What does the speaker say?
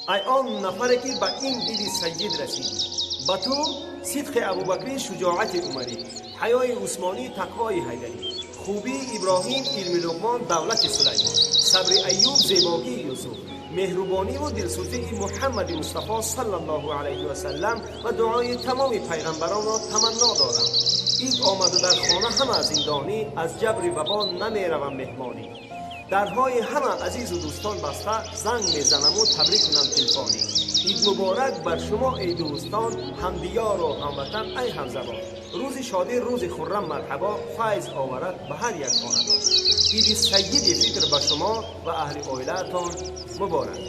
Ай он нафаре, ки ба ин иди сайид расидӣ, ба ту сидқи Абубакрӣ, шуҷоати Умарӣ, ҳаёи Усмонӣ, тақвои Ҳайдарӣ, хубии Иброҳим, илми Луқмон, давлати Сулаймон, сабри Аюб, зебогии Юсуф, меҳрубониву дилсӯзии Муҳаммади Мустафо саллаллоҳу алайҳи васаллам ва дуои тамоми пайғамбаронро таманно дорам. Ид омаду дар хона ҳама зиндонӣ, аз ҷабри вабо намеравам меҳмонӣ. Дарҳои ҳама азизу дӯстон баста, занг мезанаму табрик кунам телефонӣ. Ид муборак бар шумо, эй дӯстон, ҳамдиёру ҳамватан, ай ҳамзабон. Рӯзи шодӣ, рӯзи хуррам марҳабо, файз оварад ба ҳар як хонадон. Иди Сайиди Фитр ба шумо ва аҳли оилаатон муборак.